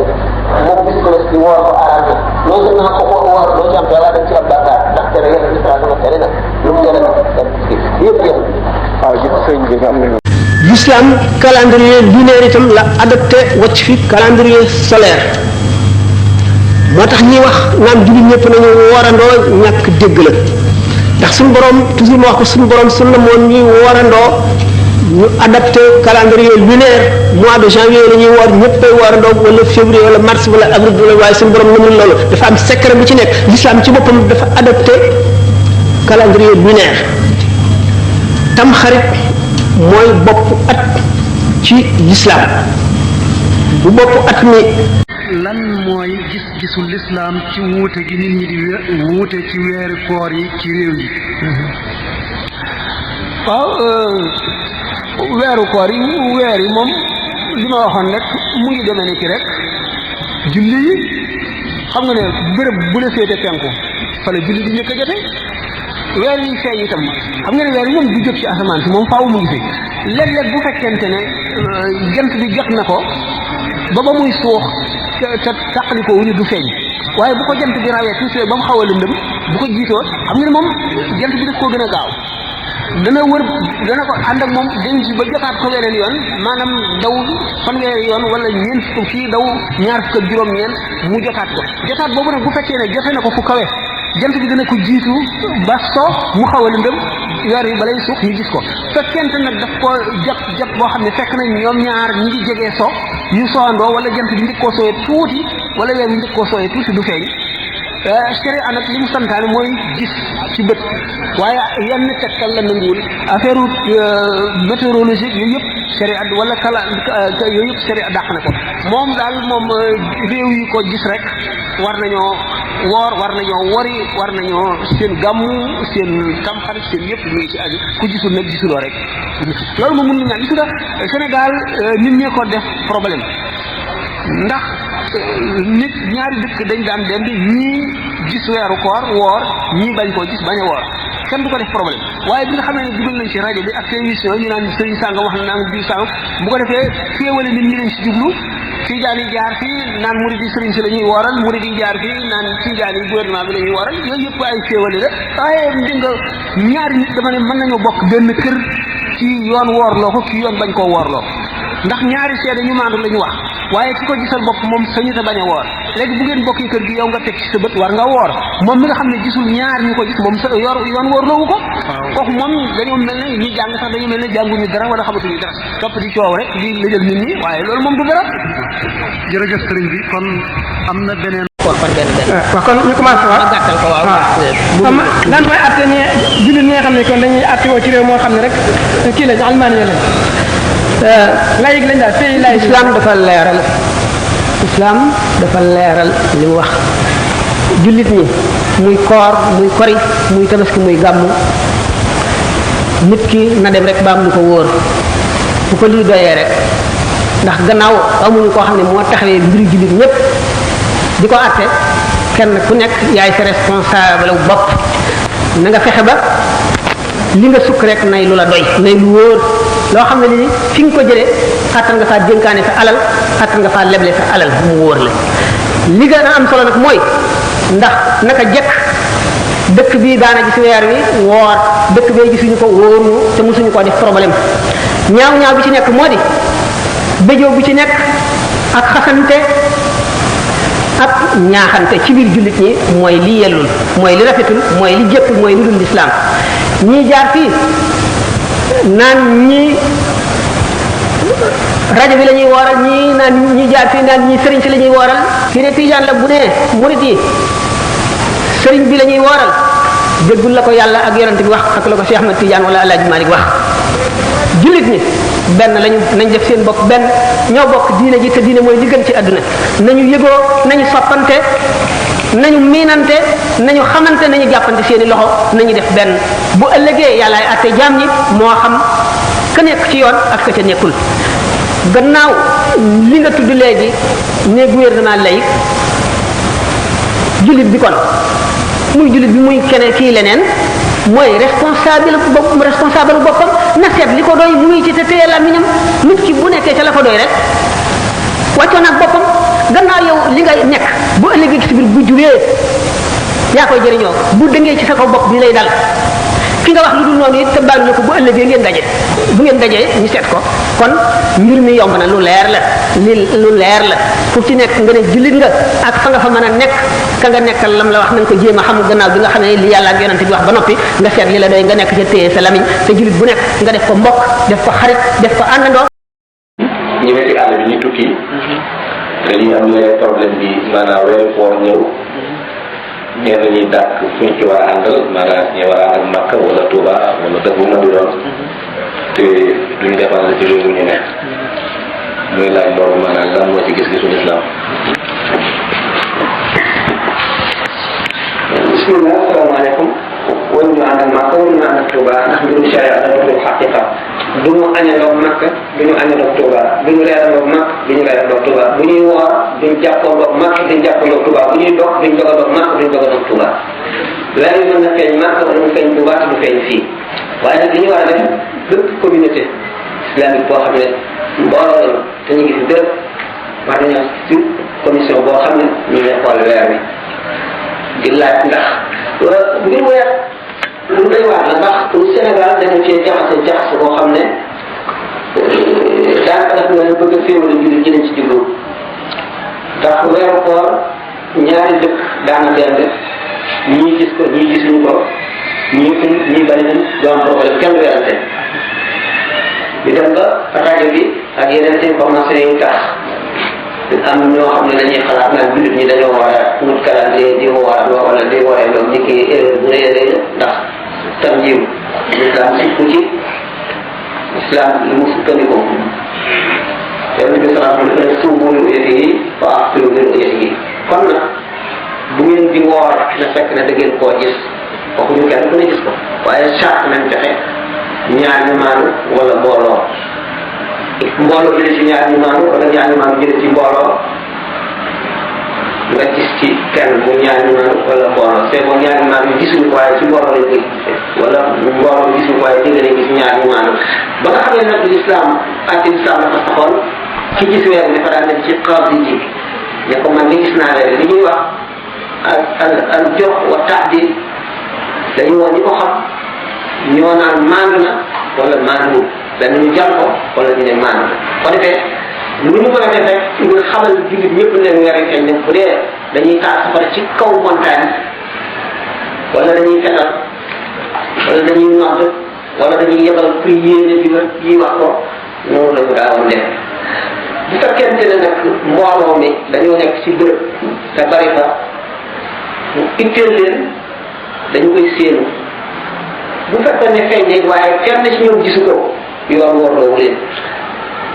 moom bisu ko des di woor ko arrangé loolu naa ko woor doo ci am yàlla dañ ci am bàkkaar ndax tere yàlla sama tere na lu mu tere nag yëpp yëpp waaw gis sëñ bi nga am na l'islam calendrier lunaire itam la adopté wacc fi calendrier solaire moo tax ñuy wax naan jullit ñëpp nañu woorandoo ñàkk dégg la ndax suñu borom toujours ma wax ko suñu borom sunna moon ñuy woorandoo ñu adapté calendrier lunaire mois de janvier la ñuy woor ñëppay woorandoo wala février wala mars wala avril wala waaye suñu borom namul loolu dafa am secret bu ci nekk l'islam ci boppam dafa adapté calendrier lunaire tam xarit mooy bopp at ci l'islam bu bopp at mi lan mooy gis-gisu l'islam ci wuute gi nit ñi di wuute ci weeri koor yi ci réew yi waaw weeru koor yi weer yi moom li ma waxoon rek mu ngi demee ni ki rek julli yi xam nga ne béréb bu la féete penku fa la julli di njëkk a jote weer yi feeñ itam xam nga ne weer yi moom du jóg ci asamaan si moom faaw mu ngi fi léeg-léeg bu fekkente ne jant bi jot na ko ba muy suux te tàqali ko wuñu du feeñ waaye bu ko jant bi rawee tuuti ba mu xaw a lëndëm bu ko jiitoo xam nga ne moom jant bi daf koo gën a gaaw dana ko ànd ak moom dem ci ba jotaat ko weneen yoon maanaam daw fanweeri yoon wala ñeent fukk kii daw ñaar fukk ak juróom-ñeent mu jotaat boobu nag bu fekkee ne jote na ko fu kawe jant bi dana ko jiitu ba so mu xaw a lëndëm weer yi balay suux ñu gis ko fekkente nag daf ko jot boo xam ne fekk nañ ñoom ñaar ñi ngi jegee so ñu soandoo wala jant bi njëkk koo sooyee tuuti wala weer bi njëkk koo sooyee tuuti du feeñ sharia nag li mu santaane mooy gis ci bët waaye yenn tegtal la nanguwul affaire météorologique yooyu yëpp sharia wala yooyu yëpp sharia dàq na ko moom daal réew yi ko gis rek war nañoo woor war nañoo wori war nañoo seen gàmmu seen tamxarit seen yëpp ñu ngi ci aju ku gisul nag gisuloo rek loolu moom mun na gis nga Sénégal nit ñee ko def problème ndax nit ñaari dëkk dañ daan dem di ñii gis weeru koor woor ñii bañ koo gis bañ a woor kenn du ko def problème waaye bi nga xamee ne dugal nañ ci rajo bi ak télévision ñu naan sëriñ sàngam wax na naan bii sàngam bu ko defee féewale nit ñi lañ ci jublu tijaan yi jaar fii naan murid yi sëriñ si la ñuy wooral murid yi jaar fii naan tijaan yi gouvernement bi la ñuy wooral yooyu yëpp ay féewale la waaye di nga ñaari nit dama ne mën nañoo bokk benn kër ci yoon woorloo ko kii yoon bañ koo woorloo ndax ñaari seede ñu maandu la ñu wax waaye ki ko gisal bopp moom sañu ta bañ a woor léegi bu ngeen bokki kër gi yow nga teg ci sa bët war nga woor moom mi nga xam ne gisul ñaar ñu ko gis moom sa yoon woorloowu ko kooku moom dañoo mel ne ñi jàng sax dañoo mel ne jànguñu dara wala xamatuñu dara topp di coow rek di lëjal nit ñi waaye loolu moom du dara. jërëjëf sëriñ bi kon am na beneen. kon par benn benn. waaw kon ñu commencé waaw. ma gàttal ko waaw. lan mooy atte ñi jullit ñi nga xam ne kon dañuy atte woo ci réew moo xam ne rek kii lañ almaani lañ layig lañ daal pays layig. islam dafa leeral li mu wax jullit ñi muy koor muy kori muy tabaski muy gàmmu nit ki na dem rek ba am lu ko wóor bu ko lii doyee rek ndax gannaaw amuñu koo xam ne moo taxawee mbiru jullit ñépp di ko àtte kenn ku nekk yaay sa responsable bopp na nga fexe ba li nga sukk rek nay lu la doy nay lu wóor loo xam ne ni fi nga ko jëlee xattan nga faa dénkaane sa alal xattan nga faa leble sa alal mu wóor la li gën a am solo nag mooy ndax naka jekk dëkk bii daana gis weer wi woor dëkk bee gisuñu ko wóoruñu te mosuñu koo def problème ñaaw bi ci nekk moo di béjoo bu ci nekk ak xasante ak ñaaxante ci biir jullit ñi mooy li yellul mooy li rafetul mooy li jëkkul mooy li dul lislaam ñii jaar fii naan ñii rajo bi la ñuy wooral ñii naan ñii jaar fii naan ñii sëriñ si la ñuy wooral kii ne tijaan la bu ne murit yi sëriñ bi la ñuy wooral déggul la ko yàlla ak yonent bi wax ak la ko Cheikh Ahmad Tidiane wala Alaaji Malik wax jullit ñi benn lañu nañ def seen bopp benn ñoo bokk diine ji te diine mooy li gën ci àdduna nañu yëgoo nañu soppante nañu miinante nañu xamante nañu jàppante seeni loxo nañu def benn bu ëllëgee yàllaay àtte jaam ñi moo xam ka nekk ci yoon ak ka ca nekkul gannaaw li nga tudd léegi ne gouvernement laïque jullit bi kon muy jullit bi muy keneen kii leneen mooy responsable boppam na seet li ko doy muy ci te téye làmmiñam nit ki bu nekkee ca la ko doy rek wàccoon ak boppam gannaaw yow li nga nekk bu ëllëgee ci biir bu jubee yaa koy jëriñoo bu dëngee ci sa kaw bopp bi lay dal ki nga wax lu dul noonu it te baalu la ko bu ëllëgee ngeen daje bu ngeen dajee ñu seet ko kon mbir mi yomb na lu leer la fu ci nekk nga ne jullit nga ak fa nga fa mën a nekk ka nga nekkal lam la wax nañ ko jéem a xam gannaaw bi nga xam ne li yàlla ak yonante bi wax ba noppi nga seet li la doy nga nekk ca téye sa lamiñ te jullit bu nekk nga def ko mbokk def ko xarit def ko àndandoo. ñu nekk àll bi ñu tukki te li am léegi problème bi maanaam weeru koor ñëw ñenn ñi dàkk fu ñu ci war a àndal maanaam ñu war a ànd ak Makka wala Touba wala dëkk bu ma di doon te duñ dépendre ci réew mi ñu nekk muy laaj boobu maanaam lan moo ci gis-gisu lislaam. bismillah asalaamaaleykum waruñu ànd ak Makka waruñu ànd ak Touba ndax mbirum sharia la mbirum xaqiqa du ñu añandoo Makka du ñu añandoo Touba du ñu reerandoo Makka du ñu reerandoo Touba bu ñuy woor duñ jàppandoo Makka duñ jàppandoo Touba bu ñuy dox duñ dogadoo Makka duñ dogadoo Touba weer yi mën na feeñ Makka wala mu feeñ Touba te du feeñ fii waaye nag li ñu war a def bépp communauté islamique boo xam ne mbooloo lañu te ñu ngi fi bépp war nañoo ci commission boo xam ne ñu ngi xool weer bi di laaj ndax ngir weer lu doy waar la ndax Sénégal dañu cee jaxase boo xam ne daanaka daf nga bëgg a féewale jullit ñi ci jublu ndax weeru koor ñaari dëkk daana benn ñii gis ko ñii gisuñu ko ñii bari nañ doo am problème kenn weerante di dem ba rajo bi ak yeneen information yi tax am ñoo xam ne dañuy xalaat naan jullit ñi dañoo war a wut calendrier di woor wala di wooree loolu ni ki erreur bu rëy a rëy ndax tam jiw islam sikku ci islam li mu sukkandiku yàlla bi salaam dafa ne suumu ru'yati yi wa aftiru bi ru'yati yi kon nag bu ngeen di woor na fekk na da ngeen koo gis waxuñu kenn ku ne gis ko waaye charte nañ fexe ñaar ñu maanu wala mbooloo jële ci ñaar ñu maanu wala ñaar ñu maanu jële ci mbooloo nga gis ci kenn bu ñaari maanu wala mbooloo c'est bon ñaari maanu gisuñu ko waaye ci mbooloo lañ koy gisee wala mbooloo gisuñu ko waaye dégg nañ gis ñaari maanu ba nga xam ne nag l'islam ak l'islam dafa saxoon ki gis weer bi dafa daan dem ci xaadi ji ne ko man li gis naa leen li ñuy wax al jox wa tahdid dañu woon ñi ko xam ñoo naan maandu na wala maanduwul benn ñu jàll ko wala ñu ne maandu ko defee lu ñu mën a def rek nga xamal jullit ñëpp leen weer yi feeñ ne bu dee dañuy taal safara ci kaw montagne wala dañuy fetal wala dañuy nodd wala dañuy yebal pour yéene bi yi wax ko noonu la ñu daawoon def bu fekkente ne nag mbooloo mi dañoo nekk ci bërëb te bari fa mu itteel leen dañu koy séenu bu fekkoon ne feeñ ne waaye kenn ci ñoom gisu ko yoon warloowu leen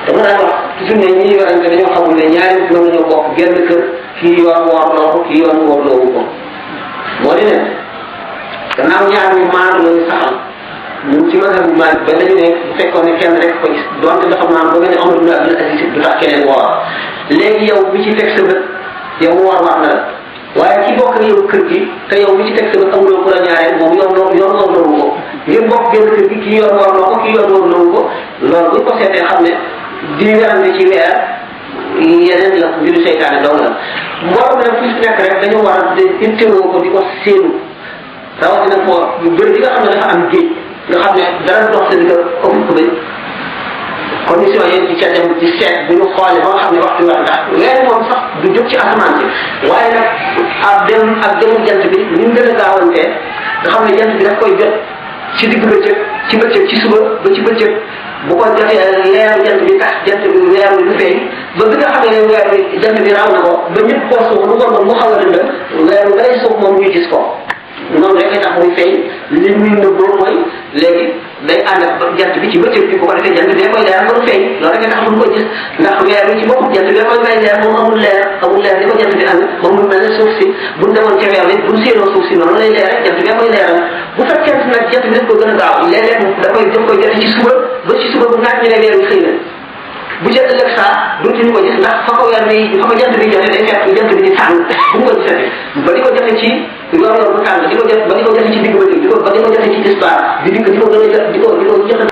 te mën naa wax toujours ne ñi werante dañoo xamul ne ñaari mën nañoo bokk genn kër kii yoon warloo ko kii yoon warloowu ko moo di ne gannaaw ñaar ñu maandu lañu saxal ñun ci mazhab bu Maalik ba dañu ne bu fekkoon ne kenn rek ko gis donte dafa naan ba nga ne Omar ibn Abdul Aziz du tax keneen woor léegi yow bi ci teg sa bët yow woor war na la waaye ki bokk ak yow kër gi te yow bi ci teg sa bët amuloo ku la ñaareel moom yoon warloowu ko ngeen bokk genn kër gi kii yoon warloo ko kii yoon warloowu ko loolu buñ ko seetee xam ne di werante ci weer yeneen la mbiru seytaane dong la mbooloo nag fi nekk rek dañu war a ittewoo ko di ko séenu rawatina foo yu bëri li nga xam ne dafa am géej nga xam ne dara dox sa digga ëpp ko bay condition yi di ca dem di seet bu ñu xoolee ba nga xam ne waxtu wax ndax weer moom sax du jóg ci asamaan si waaye nag ak demu jant bi ni mu gën a gaawantee nga xam ne jant bi daf koy jot ci digg bëccëg ci suba ba ci bëccëg bu ko jotee leeru jant bi tax jant bi weer bi du feeñ ba bi nga xam ne weer bi jant bi raw na ko ba ñëpp koo suuf lu ko mu xaw a dëndëm weer bi day suuf moom ñu gis ko noonu rek tax muy feeñ li muy nëbboo mooy léegi day ànd ak jant bi ci bëccëg bi bu ko defee jant bi day koy leer ba du feeñ loolu rek tax duñ ko gis ndax weer bi ci boppam jant bi da koy may leer moom amul leer di ko jant bi ànd moom mu mel ne suuf si buñ demoon ca weer bi buñ séenoo suuf si noonu lay leer rek jant bi da koy leeral bu fekkee nag jant bi daf ko gën a gaaw léeg-léeg da koy jot ci suba ba ci suba bu naaj ñu ne weer bi xëy na bu jël ëllëg saa dootuñu ko gis ndax fa ko weer bi fa ko jant bi jote day fekk jant bi di tàng bu mu ko gisee ba di ko jote ci yor bu tàng di ko jot ba di ko jote ci digg bëccëg ba di ko jote ci tisbaar di dikk di ko gën a jot di ko jote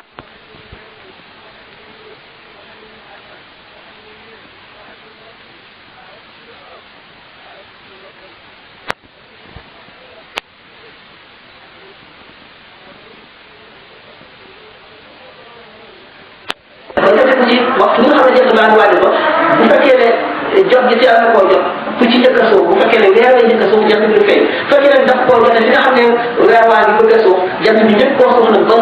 ci waxtu bi nga xam ne jant baa ngi waaj ko bu fekkee ne jot gi ci am na koo jot ku ci njëkk a suuf bu fekkee ne weer la njëkk a suuf jant bi du feeñ bu fekkee ne daf koo jote fi nga xam ne weer waa ngi bëgg a suuf jant bi njëkk koo suuf nag ba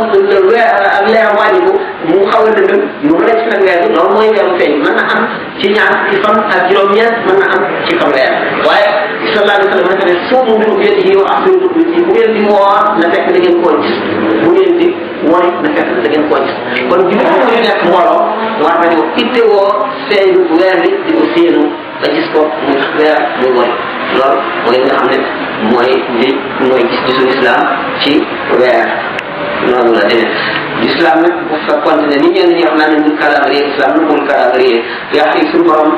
weer ak leer wàññi ko mu xaw a dëndëm mu mën a gis nag weer bi loolu mooy weeru feeñ mën na am ci ñaar fukki fan ak juróom-ñeent mën na am ci fan weer waaye sallallahu alayhi wa sallam dafa ne suumu mbiru ngeen di wax ak bu ngeen di woor na fekk da ngeen koo gis bu ngeen di woor na fekk da ngeen koo gis kon bi ñu nekk mbooloo war nañu ittewoo feeñu weer bi di ko séenu ba gis ko muy weer muy woy loolu mooy nga xam ne mooy gis-gisu islam ci weer noonu la demee l'islam nag bu fekkoon ne ni ñenn ñi wax naa ne ñu calendrier islam nu mul calendrier yaa xëy suñu borom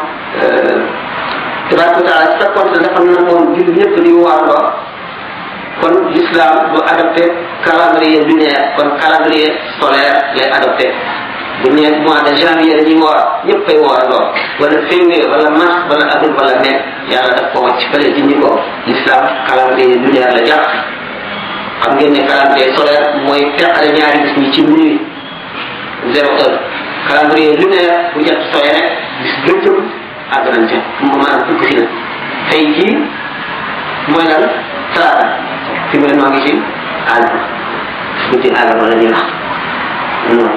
tabaraka wa taala su fekkoon ne dafa na moom jullit ñëpp di waarloo kon l'islam du adopté calendrier lunaire kon calendrier solaire lay adopté bu ñu nee mois de janvier dañuy woor ñëpp fay woorandoo wala février wala mars wala avril wala mai yàlla daf ko wàcc fële dindi ko l'islam calendrier lunaire la jàpp xam ngeen ne calendrier solaire mooy teqale ñaari gis ñi ci minuit 0 heure calendrier lunaire bu jot sooy rek gis bëccëg àgg nañ ca maanaam dugg si na tey jii mooy lan talaata fi mu ne maa ngi ci àll guddi àll ba la ñuy wax non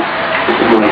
mooy